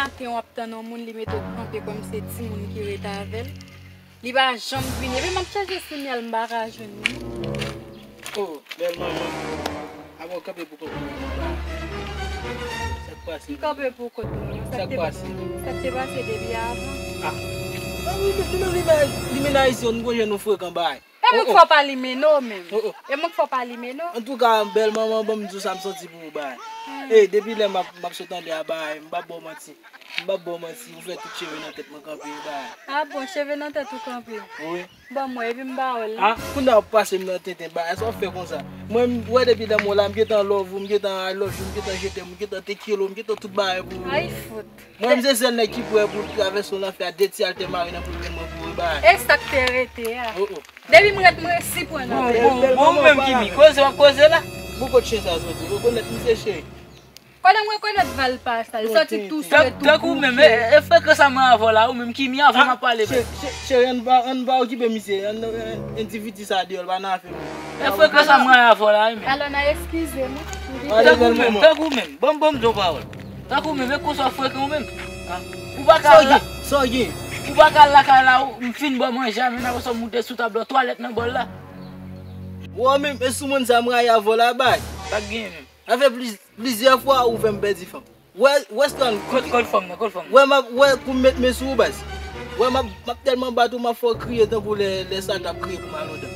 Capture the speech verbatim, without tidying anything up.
maten w ap tann yon moun, li mete w kanpe kòmsi se timoun ki ret avè l. Li pa janm vini. Epi m ap chèche sinyal, m pa ka jwenn li. Oh, bèl manman. Avan w kanpe pou kont ou. Sa k pase? M kanpe pou kont mwen. Sa k pase? Sa k te pase depi avan? Ah. Ah wi, men li menm li men, li men ayisyen, nou gon jan nou frekan bay. E mwen k fè w pa limeno menm. Oh, oh. E mwen k fè w pa limeno. Antouka, bèl manman, ban m di w sa m santi pou ou bay. Hmm. Ey, depi lè m ap, m ap sot anlè a bay, m p ap ba w manti. M p ap ba w manti, ou fè tout cheve nan tèt mwen kanpe, bay. Ah bon, cheve nan tèt ou kanpe? Wi. Ban mwen, epi m ba w l. Ah, kounye a w ap pase m nan tenten, bay. Sa w ap fè konsa? Mwen, m wè depi lè m wè w la, m gentan love ou, m gentan I love you, m gentan je t'aime, m gentan te kilo, m gentan tout bagay pou ou. Ay, fout. Mwen menm se sèl nèg ki prè pou l travèse yon lanfè a de ti altè mare nan pwemye mwen pou yon bagay. E sa k te rete a? Oh, oh. Depi m ret, m resi pran nan tèt. Bon, bon, bon, ou menm Kimi, koze w ap koze la? Bon, kot chen sa soti? Rekonèt misye cheri. Konnen m rekonèt valpa sa, li soti tou sou. Tankou ou menm, e, e frekan sa mwen avè w la, ou menm Kimi, avan m ap pale. Cheri, ann pa, ann pa okipe misye, ann, ann, ann ti fiti sa deyò, l pa nan afè nou. E frekan sa mwen avè w la, wi, men. Alò, n a eskize nou. Tankou ou menm, tankou ou menm, ban m, ban m di yon pawòl. Tankou ou menm, e konsa w frekan ou menm. Ah. Ou pa ka la, sa w gen? Ou pa ka lakay la, ou, m fin ba w manje a, men apre sa w moute sou tab la, twalèt nan bòl la. Ou menm, e sou moun sa m rayi avè w la, bay. Sa k genyen menm? Sa fè pliz-, plizyè fwa ou fè m pèdi fanm. Wè, wè Stan. Kot, kot fanm nan, kot fanm nan? Wè, m ap, wè, kou m met men sou ou, baz. Wè, m ap, m ap tèlman bat ou, m ap fè w kriye tankou lè, lè Satan ap kriye pou Malondan.